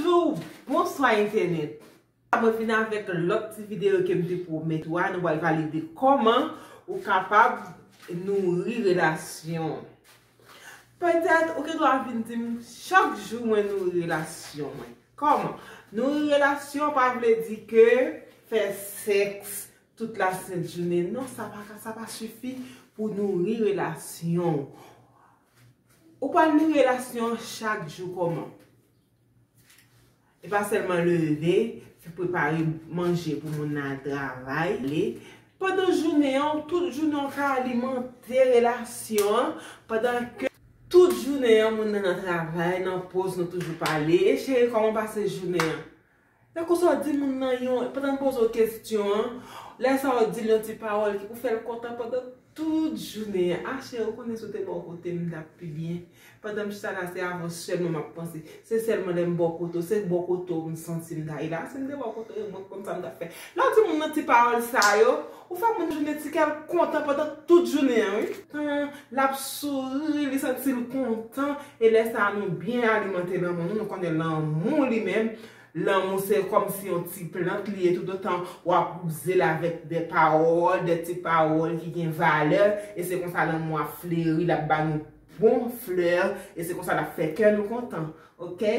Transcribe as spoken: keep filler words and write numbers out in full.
Bonjou, bonswa entènèt. Mwen vin avèk lòt ti videyo ke m te pwomèt ou a, nou pral pale de kòman ou kapab nouri relasyon. Petèt ou gen dwa vin di m chak jou mwen nouri relasyon mwen. Kòman? Nouri relasyon pa vle di ke fè sèks tout la sent jounen. Non, sa pa ka, sa pa sifi pou nouri relasyon. Ou pral nouri relasyon chak jou kòman? E pa sèlman leve, fè prepare manje pou moun nan al travay. Pandan jounen an, tout jounen an ka alimante relasyon an, pandan ke tout jounen an moun nan nan travay, nan poz, nou toujou pale. E cheri, kòman w pase jounen an? Lè konsa w di moun nan yon, pandan l poze w kesyon an, lè sa w di l yon ti pawòl ki pou fè l kontan pandan tout jounen an. A cheri, ou konnen si w te bò kote m, m t ap pi byen. Pandan m chita la, se avè w sèlman m ap panse. Se sèlman lè m bò kote w, se bò kote w m santi m ta ye la. Si m te bò kote w, e mwen konn sa m t ap fè. Lè w di moun nan ti pawòl sa yo, ou fè moun jounen ti kè l kontan pandan tout jounen an, wi. Tan l ap souri, li santi l kontan. E lè sa a, nou byen alimante lanmou nou, nou konnen lanmou li menm, lanmou se kòmsi yon ti plant li ye, toutotan w ap wouze l avèk de pawòl, de ti pawòl ki gen valè, e se konsa lanmou a fleri, l ap ba nou bon flè, e se konsa l ap fè kè nou kontan, oke?